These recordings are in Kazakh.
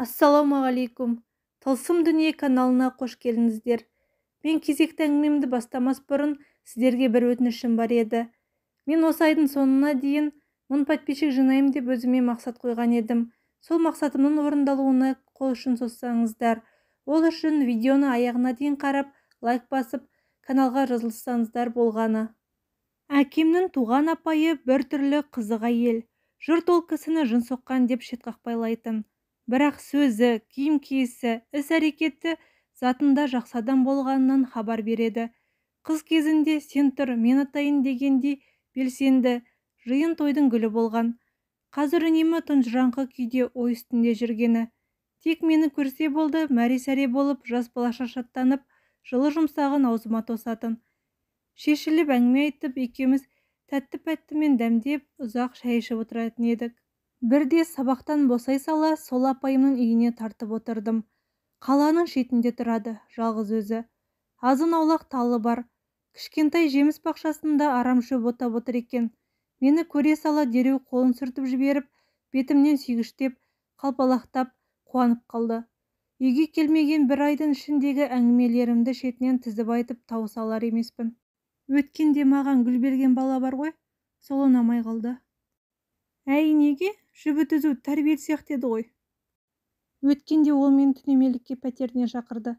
Ассалаумағалейкум! Тылсым дүние каналына қош келдіңіздер. Мен кезекті әңгімемді бастамас бұрын сіздерге бір өтінішім бар еді. Мен осы айдың соңына дейін 1000 подписчик жинаймын деп өзіме мақсат қойған едім. Сол мақсатымның орындалуына қол ұшын созсаңыздар. Ол үшін видеоны аяғына дейін қарап, лайк басып, каналға жазылсаңыздар болғаны. Әкемнің туған апайы бір түрлі қызық әйел. Жұрт ол кісіні жын соққан деп шетқақпайлайтын. Бірақ сөзі, киім киісі, іс-әрекеті затында жақсы адам болғанынан хабар береді. Қыз кезінде сен тұр, мен атайын дегендей белсенді, жиын тойдың гүлі болған. Қазір үнемі тұнжыраңқы күйде ой үстінде жүргені. Тек мені көрсе болды, мәре-сәре болып, жас балаша шаттанып, жылы жұмсағын аузыма тосатын. Шешіліп әңгіме айтып, екеуміз тәтті-пәттімен дәмдеп, ұзақ шай ішіп отыратын едік. Бірде сабақтан босай сала сол апайымның үйіне тартып отырдым. Қаланың шетінде тұрады, жалғыз өзі. Азын-аулақ талы бар. Кішкентай жеміс бақшасында арам шөп отап отыр екен. Мені көре сала дереу қолын сүртіп жіберіп, бетімнен сүйгіштеп, қалпалақтап, қуанып қалды. Үйге келмеген бір айдың ішіндегі әңгімелерімді шетінен тізіп айтып тауыса алар емеспін. Өткенде маған гүл берген бала бар ғой, сол ұнамай қалды. Әй, неге? Жібі түзу, тәрбиелі сияқты еді ғой. Өткенде ол мені түнемелікке пәтеріне шақырды.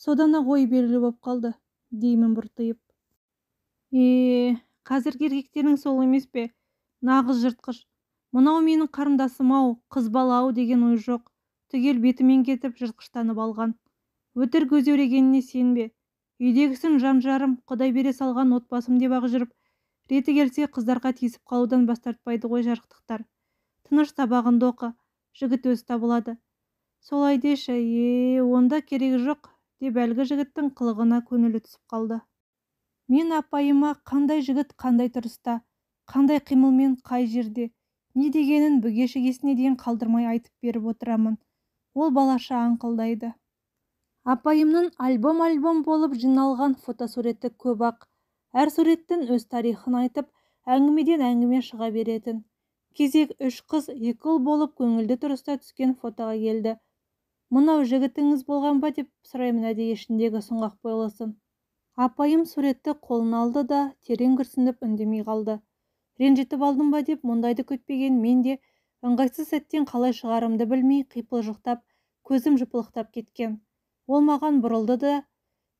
Содан-ақ ой белгілі боп қалды, деймін бұртиып. Е, қазіргі еркектердің сол емес пе? Нағыз жыртқыш. Мынау менің қарындасым-ау, қыз бала-ау деген ой жоқ. Түгел бетімен кетіп жыртқыштанып алған. Өтірік өзеурегеніне сенбе. Үйдегісін жан-жарым, Құдай бере салған отбасым деп ақ жүріп, реті келсе қыздарға тиісіп қалудан бас тартпайды ғой жарықтықтар. Тыныш сабағыңды оқы, жігіт өзі табылады. Солай деші, е, онда керегі жоқ, деп әлгі жігіттің қылығына көңілі түсіп қалды. Мен апайыма қандай жігіт қандай тұрыста, қандай қимылмен қай жерде, не дегенін бүге-шігесіне дейін қалдырмай айтып беріп отырамын. Ол балаша аңқылдайды. Апайымның альбом-альбом болып жиналған фотосуреті көп-ақ. Әр суреттің өз тарихын айтып, әңгімеден әңгіме шыға беретін. Кезек үш қыз, екі ұл болып көңілді тұрыста түскен фотоға келді. Мынау жігітіңіз болған ба деп сұраймын әдейі ішіндегі сұңғақ бойлысын. Апайым суретті қолына алды да терең күрсініп үндемей қалды. Ренжітіп алдым ба деп мұндайды күтпеген мен де ыңғайсыз сәттен қалай шығарымды білмей қипылжықтап, көзім жыпылықтап кеткен. Ол маған бұрылды да,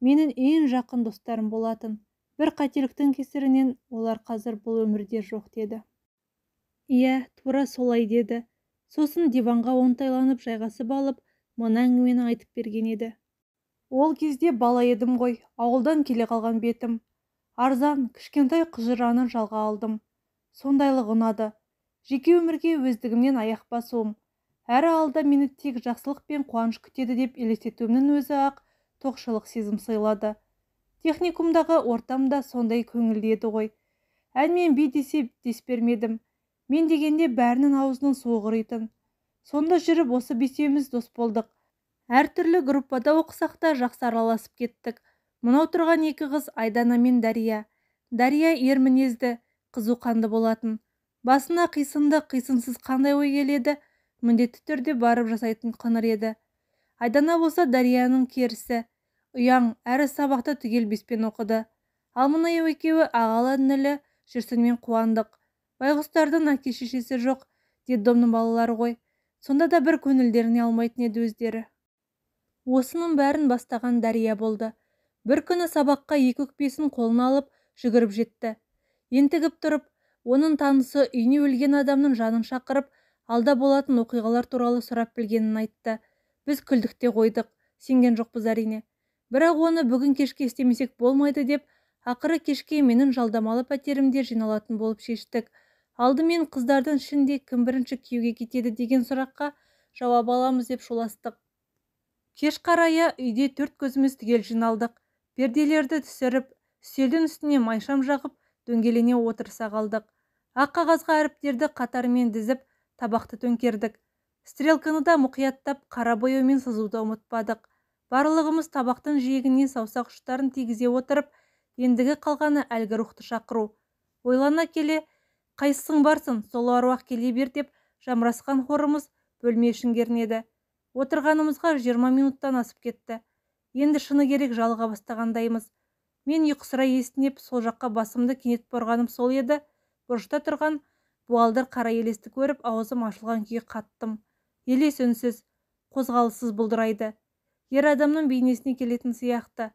менің ең жақын достарым болатын. Бір қателіктің кесірінен олар қазір бұл өмірде жоқ деді. Иә, тура солай деді. Сосын диванға оңтайланып жайғасып алып, мына әңгімені айтып берген еді. Ол кезде бала едім ғой, ауылдан келе қалған бетім. Арзан, кішкентай құжыраны жалға алдым. Сондайлық ұнады. Жеке өмірге өздігімнен аяқ басуым. Әрі алда мені тек жақсылық пен қуаныш күтеді деп елестетуімнің өзі-ақ тоқшылық сезім сыйлады. Техникумдағы ортам да сондай көңілді еді ғой. Ән мен би десе дес бермедім. Мен дегенде бәрінің аузының суы құритын. Сонда жүріп осы бесеуіміз дос болдық. Әртүрлі группада оқысақ та жақсы араласып кеттік. Мынау тұрған екі қыз Айдана мен Дария. Дария ер мінезді, қызу қанды болатын. Басына қисынды, қисынсыз қандай ой келеді, міндетті түрде барып жасайтын қыңыр еді. Айдана болса Дарияның керісі, ұяң, әрі сабақта түгел беспен оқыды. Ал мына екеуі ағалы-інілі Жүрсінмен Қуандық. Байғұстардың әке-шешесі жоқ, детдомның балалары ғой. Сонда да бір көңілдеріне алмайтын еді өздері. Осының бәрін бастаған Дария болды. Бір күні сабаққа екі өкпесін қолына алып, жүгіріп жетті. Ентігіп тұрып, оның танысы үйіне өлген адамның жанын шақырып, алда болатын оқиғалар туралы сұрап білгенін айтты. Біз күлдік те қойдық, сенген жоқпыз әрине. Бірақ оны бүгін кешке істемесек болмайды деп, ақыры кешке менің жалдамалы пәтерімде жиналатын болып шештік. Алдымен қыздардың ішінде кім бірінші күйеуге кетеді деген сұраққа жауап аламыз деп шуластық. Кеш қарая үйде төрт көзіміз түгел жиналдық. Перделерді түсіріп, үстелдің үстіне майшам жағып, дөңгелене отырыса қалдық. Ақ қағазға әріптерді қатарымен тізіп, табақты төңкердік. Стрелканы да мұқияттап, қара бояумен сызуды ұмытпадық. Барлығымыз табақтың жиегіне саусақ ұштарын тигізе отырып, ендігі қалғаны әлгі рухты шақыру. Ойлана келе, қайсысың барсын, сол аруақ келе бер деп жамырасқан хорымыз бөлме ішін кернеді. Отырғанымызға 20 минуттан асып кетті. Енді шыны керек жалыға бастағандаймыз. Мен ұйқысырай есінеп, сол жаққа басымды кенет бұрғаным сол еді, бұрышта тұрған буалдыр қара елесті көріп, аузым ашылған күйі қаттым. Елес үнсіз, қозғалыссыз бұлдырайды. Ер адамның бейнесіне келетін сияқты.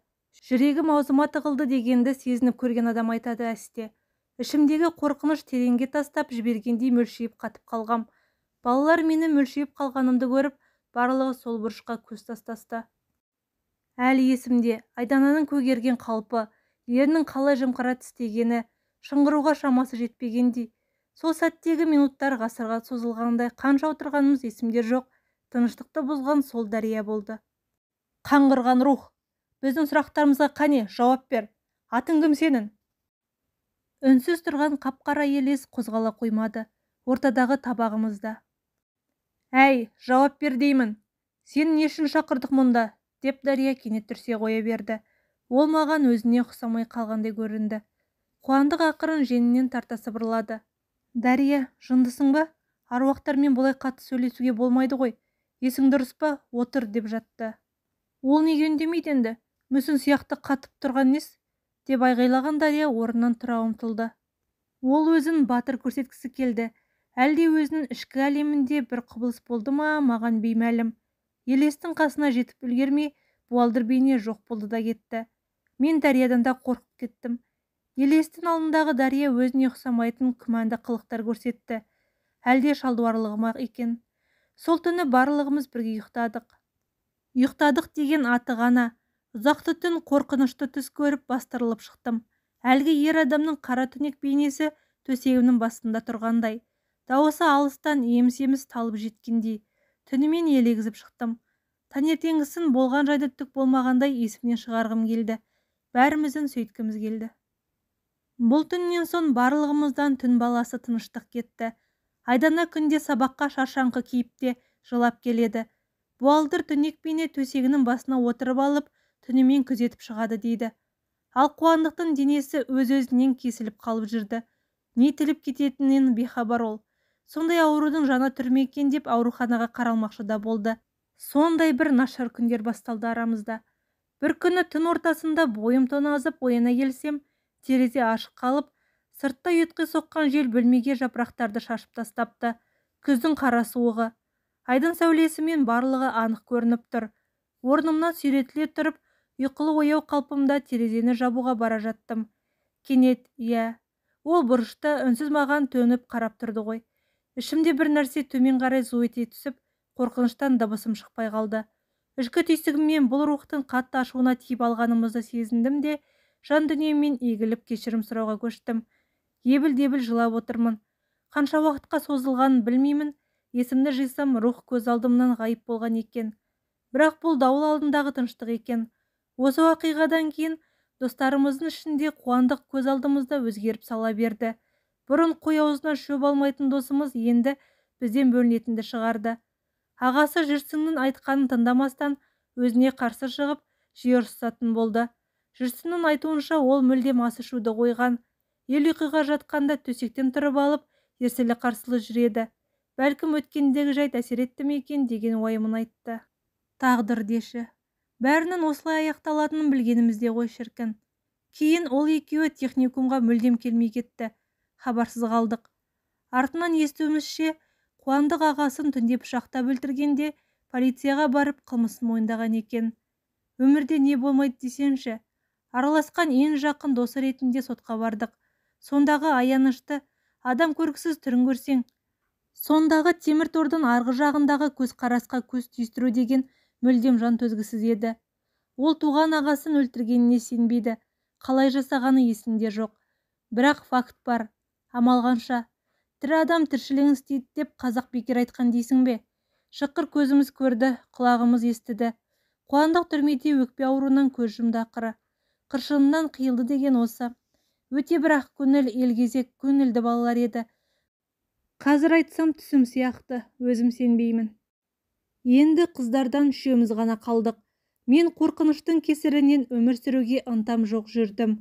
Жүрегім аузыма тығылды дегенді сезініп көрген адам айтады әсте. Ішімдегі қорқыныш тереңге тастап жібергендей мөлшиіп қатып қалғам. Балалар мені мөлшиіп қалғанымды көріп, барлығы сол бұрышқа көз тастасты. Әлі есімде, Айдананың көгерген қалпы, ерінің қалай жымқыра тістегені, шыңғыруға шамасы жетпегендей. Сол сәттегі минуттар ғасырға созылғандай қанша отырғанымыз есімде жоқ, тыныштықты бұзған сол Дария болды. Қаңғырған рух, біздің сұрақтарымызға қане, жауап бер. Атың кім сенің? Үнсіз тұрған қап-қара елес қозғала қоймады, ортадағы табағымызда. Әй, жауап бер деймін. Сені не үшін шақырдық мұнда? Деп Дария кенет түрсе қоя берді. Ол маған өзіне ұқсамай қалғандай көрінді. Қуандық ақырын жеңінен тарта сыбырлады. Дария, жындысың ба? Аруақтармен бұлай қатты сөйлесуге болмайды ғой. Есің дұрыс па? Отыр, деп жатты. Ол неге үндемейді енді? Мүсін сияқты қатып тұрған нес? Деп айғайлаған Дария орнынан тұра ұмтылды. Ол өзін батыр көрсеткісі келді. Әлде өзінің ішкі әлемінде бір құбылыс болды ма, маған беймәлім. Елестің қасына жетіп үлгермей, буалдыр бейне жоқ болды да кетті. Мен Дариядан да қорқып кеттім. Елестің алдындағы Дария өзіне ұқсамайтын күмәнді қылықтар көрсетті. Әлде шалдуарлығы ма екен? Сол түні барлығымыз бірге ұйықтадық. Ұйықтадық деген аты ғана. Ұзақты түн қорқынышты түс көріп бастырылып шықтым. Әлгі ер адамның қара түнек бейнесі төсегімнің басында тұрғандай. Дауысы алыстан еміс-еміс талып жеткендей. Түнімен елегізіп шықтым. Таңертеңгісін болған жайды түк болмағандай есімнен шығарғым келді. Бәріміздің сөйткіміз келді. Бұл түннен соң барлығымыздан түн баласы тыныштық кетті. Айдана күнде сабаққа шаршаңқы кейіпте жылап келеді. Буалдыр түнек бейне төсегінің басына отырып алып, түнімен күзетіп шығады дейді. Ал Қуандықтың денесі өз-өзінен кесіліп қалып жүрді. Не тіліп кететінінен бейхабар ол. Сондай аурудың жаңа түрі ме екен деп ауруханаға қаралмақшы да болды. Сондай бір нашар күндер басталды арамызда. Бір күні түн ортасында бойым тоңазып ояна келсем, терезе ашық қалып, сыртта ұйытқи соққан жел бөлмеге жапырақтарды шашып тастапты. Күздің қара суығы. Айдың сәулесімен барлығы анық көрініп тұр. Орнымнан сүйретіле тұрып, ұйқылы ояу қалпымда терезені жабуға бара жаттым. Кенет, иә, ол бұрышта үнсіз маған төніп қарап тұрды ғой. Ішімде бір нәрсе төмен қарай зу ете түсіп, қорқыныштан дыбысым шықпай қалды. Ішкі түйсігіммен бұл рухтың қатты ашуына тиіп алғанымызды сезіндім де, жан дүниеммен егіліп кешірім сұрауға көштім. Ебіл-дебіл жылап отырмын. Қанша уақытқа созылғанын білмеймін, есімді жисам, рух көз алдымнан ғайып болған екен. Бірақ бұл дауыл алдындағы тыныштық екен. Осы уақиғадан кейін достарымыздың ішінде Қуандық көз алдымызда өзгеріп сала берді. Бұрын қой аузына шөп алмайтын досымыз енді бізден бөлінетінді шығарды. Ағасы Жүрсіннің айтқанын тыңдамастан өзіне қарсы шығып, жиі ұрсысатын болды. Жүрсіннің айтуынша ол мүлдем ас ішуді қойған. Ел ұйқыға жатқанда төсектен тұрып алып, ерсілі-қарсылы жүреді. Бәлкім өткендегі жайт әсер етті ме екен деген уайымын айтты. Тағдыр деші. Бәрінің осылай аяқталатынын білгенімізде ғой шіркін. Кейін ол екеуі техникумға мүлдем келмей кетті. Хабарсыз қалдық. Артынан естуімізше, Қуандық ағасын түнде пышақтап өлтіргенде полицияға барып қылмысын мойындаған екен. Өмірде не болмайды десеңші. Араласқан ең жақын досы ретінде сотқа бардық. Сондағы аянышты, адам көргісіз түрін көрсең, сондағы темір тордың арғы жағындағы көзқарасқа көз түйістіру деген мүлдем жан төзгісіз еді. Ол туған ағасын өлтіргеніне сенбейді, қалай жасағаны есінде жоқ. Бірақ факт бар. Амал қанша. Тірі адам тіршілігін істейді деп қазақ бекер айтқан дейсің бе? Шыққыр көзіміз көрді, құлағымыз естіді. Қуандық түрмеде өкпе ауруынан көз жұмды ақыры. Қыршынынан қиылды деген осы. Өте бір ақ көңіл, елгезек, көңілді балалар еді. Қазір айтсам түсім сияқты, өзім сенбеймін. Енді қыздардан үшеуміз ғана қалдық. Мен қорқыныштың кесірінен өмір сүруге ынтам жоқ жүрдім.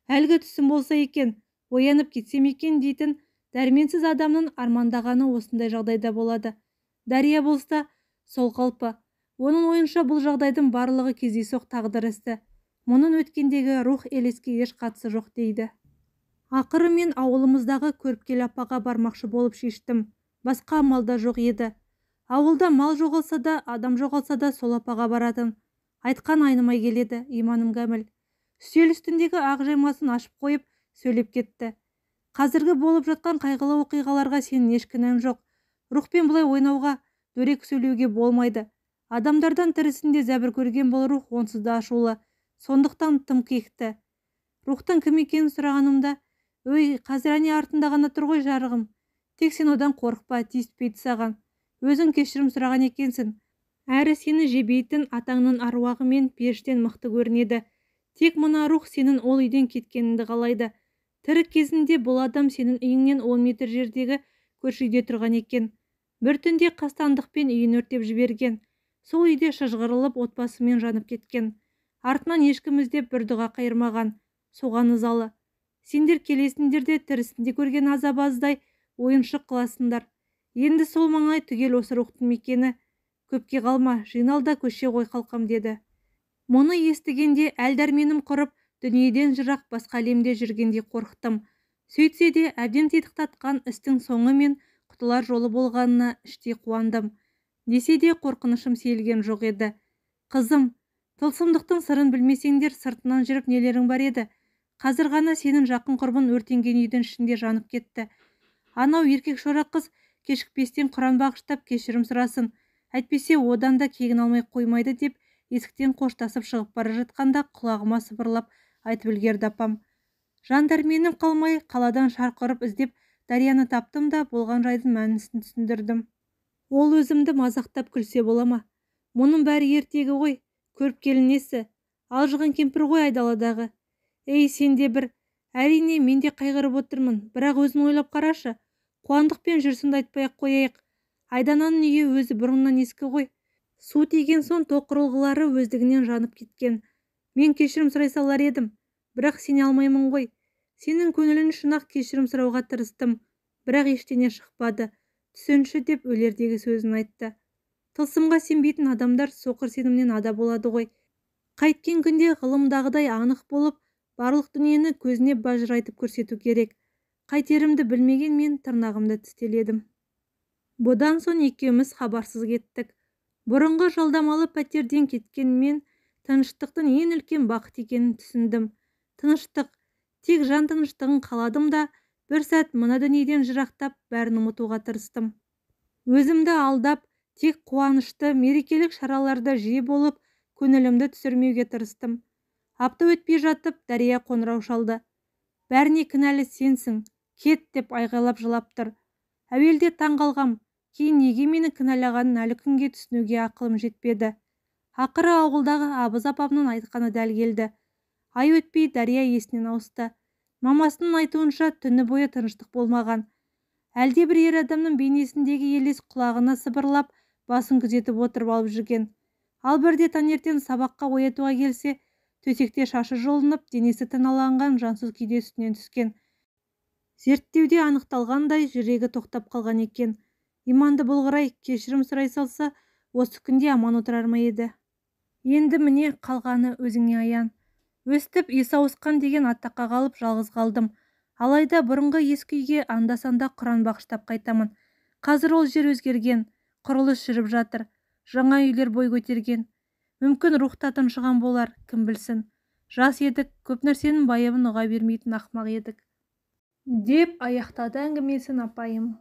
Әлгі түсім болса екен, оянып кетсем екен дейтін дәрменсіз адамның армандағаны осындай жағдайда болады. Дария болса, сол қалпы. Оның ойынша бұл жағдайдың барлығы кездейсоқ тағдыр ісі. Мұның өткендегі рух елеске еш қатысы жоқ дейді. Ақыры мен ауылымыздағы көріпкел апаға бармақшы болып шештім. Басқа амал да жоқ еді. Ауылда мал жоғалса да, адам жоғалса да сол апаға баратын. Айтқан айнымай келеді, иманым кәміл. Үстел үстіндегі ақ жаймасын ашып қойып, сөйлеп кетті. Қазіргі болып жатқан қайғылы оқиғаларға сенің еш кінәң жоқ. Рухпен бұлай ойнауға, дөрекі сөйлеуге болмайды. Адамдардан тірісінде зәбір көрген бұл рух онсыз да ашулы. Сондықтан тым кекті. Рухтың кім екенін сұрағанымда, өй, қазір әне артында ғана тұр ғой жарығым. Тек сен одан қорықпа, тиіспейді саған. Өзің кешірім сұраған екенсің. Әрі сені жебейтін атаңның аруағы мен періштен мықты көрінеді. Тек мына рух сенің ол үйден кеткеніңді қалайды. Тірі кезінде бұл адам сенің үйіңнен 10 метр жердегі көрші үйде тұрған екен. Бір түнде қастандықпен үйін өртеп жіберген. Сол үйде шыжғырылып отбасымен жанып кеткен. Артынан ешкім іздеп бір дұға қайырмаған. Соған ызалы. Сендер келесіңдер де тірісінде көрген азабы аздай ойыншық қыласыңдар. Енді сол маңай түгел осы рухтың мекені. Көпке қалма, жинал да көше ғой қалқам деді. Мұны естігенде әл-дәрменім құрып, дүниеден жырақ басқа әлемде жүргендей қорықтым. Сөйтсе де әбден титықтатқан істің соңы мен құтылар жолы болғанына іштей қуандым. Десе де қорқынышым сейілген жоқ еді. Қызым, тылсымдықтың сырын білмесеңдер сыртынан жүріп нелерің бар еді. Қазір ғана сенің жақын құрбың өртенген үйдің ішінде жанып кетті. Анау еркек шора қыз кешікпестен құран бағыштап кешірім сұрасын. Әйтпесе одан да кегін алмай қоймайды деп есіктен қоштасып шығып бара жатқанда құлағыма сыбырлап айтып үлгерді апам. Жан дәрменім қалмай қаладан шарқ ұрып іздеп Дарияны таптым да болған жайдың мәнісін түсіндірдім. Ол өзімді мазақтап күлсе бола ма? Мұның бәрі ертегі ғой, көріпкелі несі? Алжыған кемпір ғой айдаладағы. Ей, сен де бір, әрине мен де қайғырып отырмын, бірақ өзің ойлап қарашы. Қуандық пен жүрсінді айтпай-ақ қояйық. Айдананың үйі өзі бұрыннан ескі ғой. Су тиген соң тоқ құрылғылары өздігінен жанып кеткен. Мен кешірім сұрай салар едім, бірақ сене алмаймын ғой. Сенің көңілің үшін-ақ кешірім сұрауға тырыстым, бірақ ештеңе шықпады. Түсінші деп өлердегі сөзін айтты. Тылсымға сенбейтін адамдар соқыр сенімнен ада болады ғой. Қайткен күнде ғылымдағыдай анық болып, барлық дүниені көзіне бажырайтып көрсету керек. Қайтерімді білмеген мен тырнағымды тістеледім. Бұдан соң екеуміз хабарсыз кеттік. Бұрынғы жалдамалы пәтерден кеткен мен тыныштықтың ең үлкен бақыт екенін түсіндім. Тыныштық, тек жан тыныштығын қаладым да, бір сәт мына дүниеден жырақтап, бәрін ұмытуға тырыстым. Өзімді алдап, тек қуанышты мерекелік шараларда жиі болып, көңілімді түсірмеуге тырыстым. Апта өтпей жатып, Дария қоңырау шалды. Бәріне кінәлі сенсің, кет деп айғайлап жылап тұр. Әуелде таң қалғам, кейін неге мені кінәлағанын әлі күнге түсінуге ақылым жетпеді. Ақыры ауылдағы абыз апамның айтқаны дәл келді. Ай өтпей Дария есінен ауысты. Мамасының айтуынша түні бойы тыныштық болмаған. Әлде бір ер адамның бейнесіндегі елес құлағына сыбырлап, басын күзетіп отырып алып жүрген. Ал бірде таңертең сабаққа оятуға келсе, төсекте шашы жұлынып, денесі тырналанған жансыз күйде үстінен түскен. Зерттеуде анықталғандай, жүрегі тоқтап қалған екен. Иманды болғырай, кешірім сұрай салса, осы күнде аман отырар ма еді? Енді міне қалғаны өзіңе аян. Өстіп есі ауысқан деген атаққа қалып жалғыз қалдым. Алайда бұрынғы ескі үйге анда-санда құран бағыштап қайтамын. Қазір ол жер өзгерген, құрылыс жүріп жатыр, жаңа үйлер бой көтерген. Мүмкін рух та тыншыған болар, кім білсін. Жас едік, көп нәрсенің байыбын ұға бермейтін ақмақ едік. Деп аяқтады әңгімесін апайым.